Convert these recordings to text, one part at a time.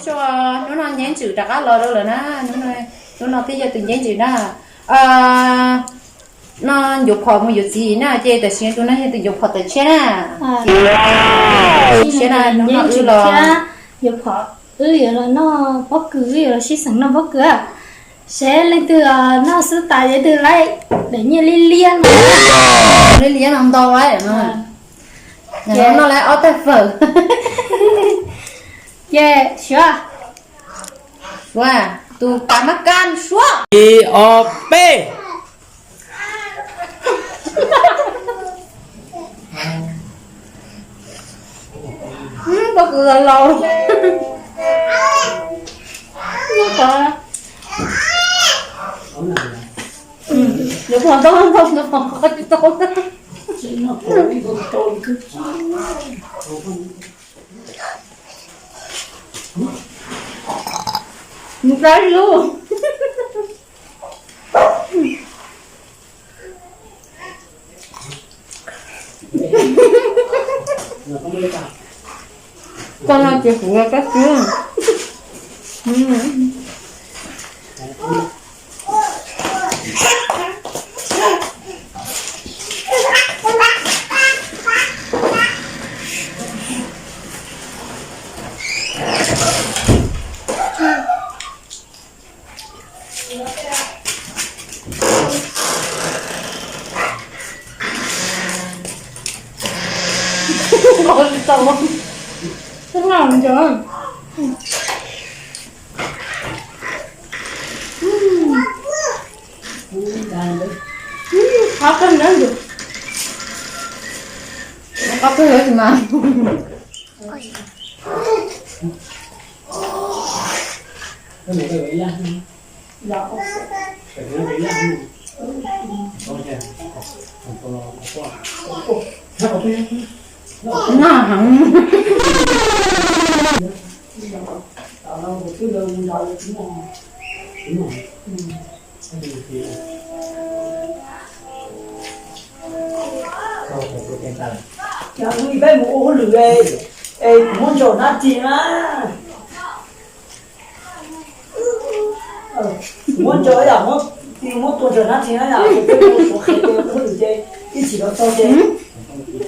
Hnub no Nceeb Ntsws rov qab los rau lawm na, hnub no thiaj yog tus Nceeb Ntsws na. No ncuav phom mus yuav txiv na, ces tam sim no tus no yog tus ncuav phom tawm tshiab na. Tawm tshiab na, hnub no wb los yuav phom, wb yuav los noj pob kws, wb yuav los sib xeem noj pob kws. Seb leej twg noj xwb tas ces twg laib daim nyiaj liab liab no. Liab liab no ntau lawm no. Noj laib ob tag fawm. Ces suav, tus pas mab kaj suav. Ib ob peb. Pob kws laus. Yuav phom ntau ntau, yuav phom qhov tsis tau. Mus dab lub. Koj no ces kuv kab xwb. Qab kawg ntawd mas. Nag heev. Peb mus ua hauj lwm, es kuv muab ntsaum hnab ris na. Muab ntsaum yom, muab tua ntsaum hnab ris na yom, peb mus suav qhev ces ua hauj lwm ces ib chim los txog ces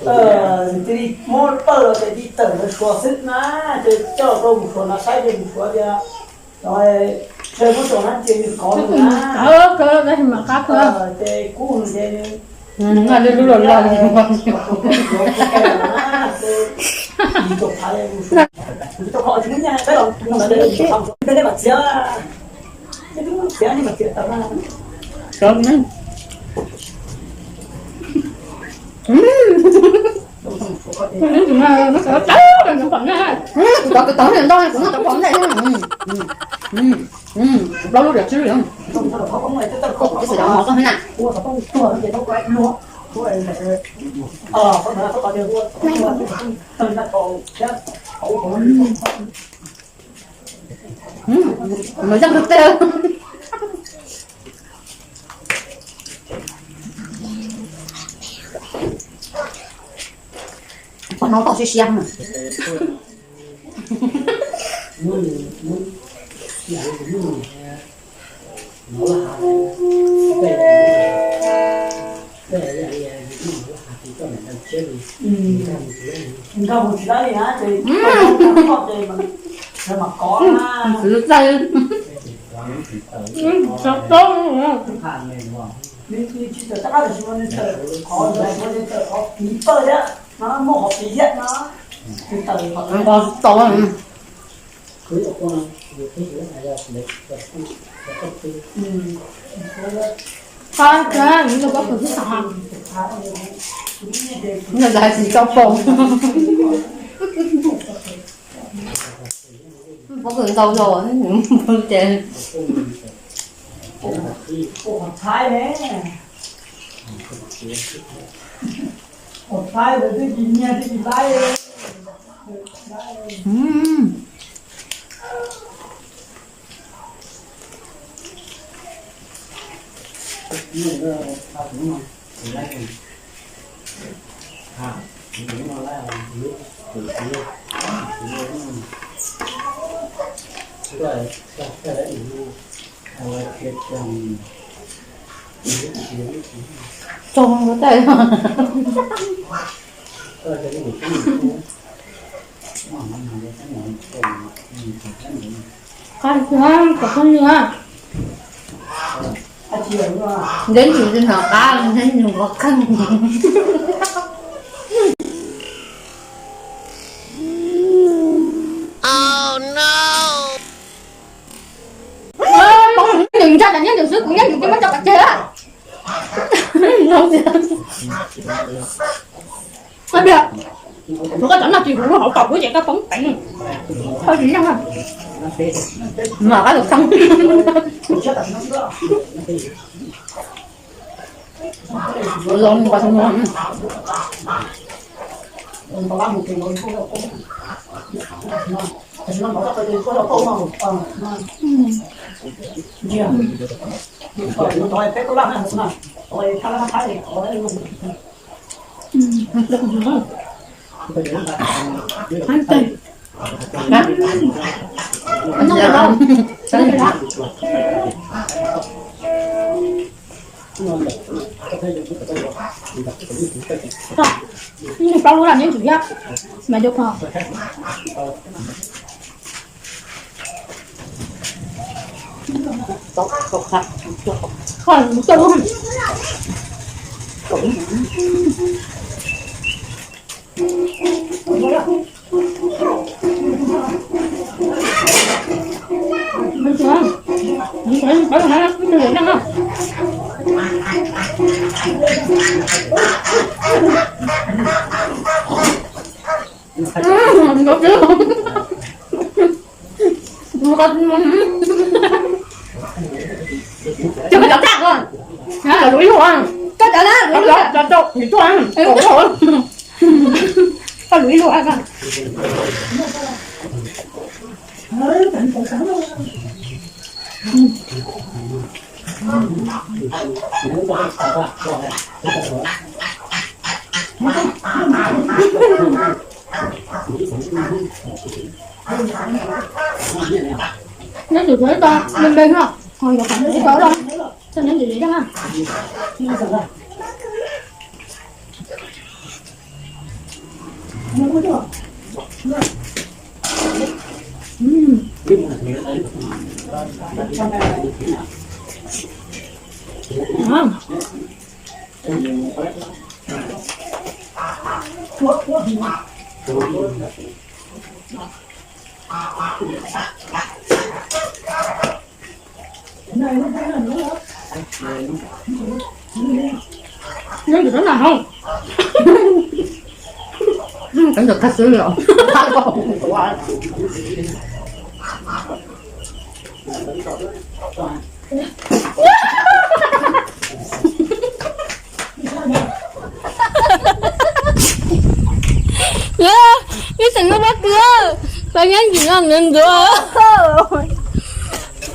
cia li muab pawg los ces cia li tawm lawv suav xwb na, ces coj los rau mus suav no saib ces mus suav tias, ntshe muab ntsaum hnab ris nws qov na. Ces kub ces Noj lub lub los los. Sov na. Kuv tov kuv tov ntau, kuv noj tau pom ntej. Plaub lub diam tswb li. Kuv xav mov koj na. Nws zeej kawg tej. Poj no tau siab siab na. Nkag mus tsis dab li na, ces mas kov na. Tsis tawm qhov, tsis tawm qhov piv pawg thiab no, muaj qhov piv thiab no. Tsis tawm qhov, tsis tau. Pob kws tsis tau pom. Pob kws ntau zog ces. Txog ko taij. Qab tsis, kom phooj ywg. Ntev tsum tsis hnov qab, ntev tsum qhov kheej. Poob nws ntsa tas nyob nws xwb, kuv nyob nws ces muab tso pov tseg. Koj cov noj tsis huv lub hauv paus kuv ces koj poob peev. Koj tsis yeej, mam koj tus kheej. Los npas. Plaub lub laj neb tsum yab mas cov ko. Cov tag ko, lub ib lub, cov tag, cov tag, koj lub ib lub. Neb tsum tau me me no, ho yuav kom neb tau los, tau neb ntxim li dab na. Neb ntxim na hov, koj ntxim qhov xwb li os. Ib xeem no pob kws, pab neb ntxim no ntuav ntuav.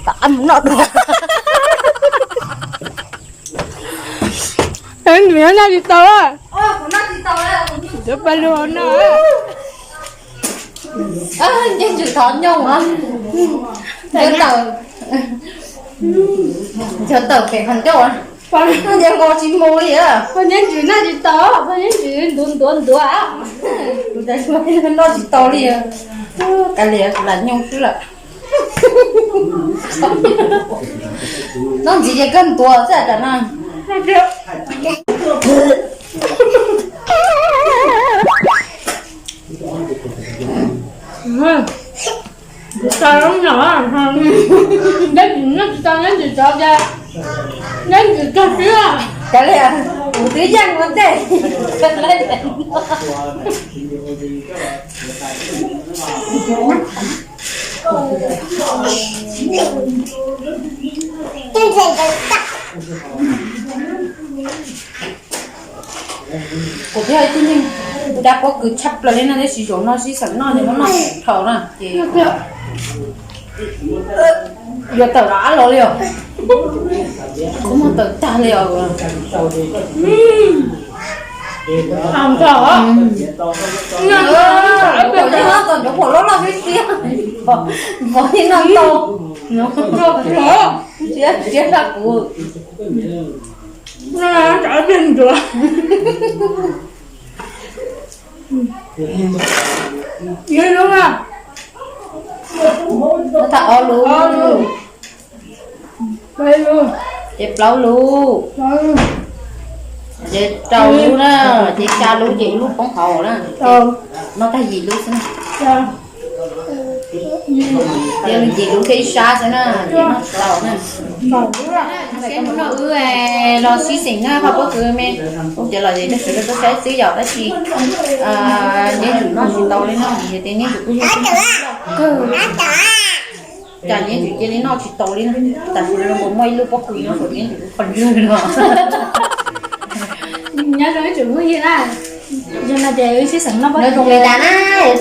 Tam mus noj dua. Ntxim no noj tsis tau. Cov paj lug no. Neb tsum thov nyooj os. Nyob tawm, nyob tawm pem qhov ncauj. Nyob nqo tsis mus li. Neb tsum noj tsis tau, neb tsum ntuav ntuav ntuav. Noj tsis tau li. Kav liam, lam nyooj xwb lawm. Noj ntxiv ces koj ntuav xwb tam no. Tsis tau, neb tsis tau, neb tsis tau, neb tsis tau, neb tsis tau xwb. Kav liam, kuv twb yeej ua ntej. Kuv thiaj tib neeg dab pob kws tshaj plaws li no, tab sis zaum no sib xeem noj ces muab noj dhau na ces yuav tawm rov qab los li os. Kuv muab tawm tag li os. Tom cov phuam loj loj xwb tiag. Npog thiab noj tau. Siab, siab tshaj kuv. Tsam pliag nruav. Ib lub na. Tag ob lub. Ces plaub lub. Ces rau lub na, ces xya lub ces ib lub poob hauv na. Noj tag yim lub xwb na. Ces yim lub thiab ib sab xwb na, ces noj tsis tau na. Seb hnub no wb los sib xeem na, qhov pob kws me, ua tias los ces rau sawv daws tuaj saib xwb yom, tab sis Neb Tsum noj tsis tau li no, yog tias Neb Tsum kuj yog kawg. Cas Neb Tsum cia li noj tsis tau li na. Tam sim no muaj ib lub pob kws nyob saum Neb Tsum lub qhov ntswg no. Nyob zoo ib tsoom phooj ywg na, zoo no ces wb sib xeem noj pob kws li cas na,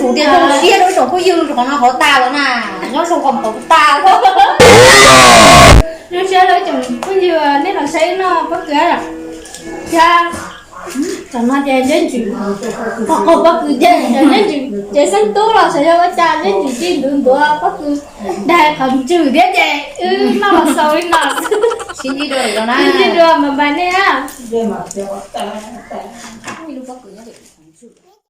tus tias zoo siab rau ib tsoom phooj ywg rau qhov no qhov tas lawm na, nyob zoo qhov tas. Zoo siab rau ib tsoom phooj ywg nej los saib noj pob kws thiab. Tam no ces Neb Tsum, qhov pob kws ces Neb Tsum ces xeeb tub los xyov yog ua cas Neb Tsum cia li ntuav ntuav pob kws daig qhov ntswg thiab ces wb noj los xaus li no. Sib ntsib dua lwm zaus na. Sib ntsib dua, bye bye nej na.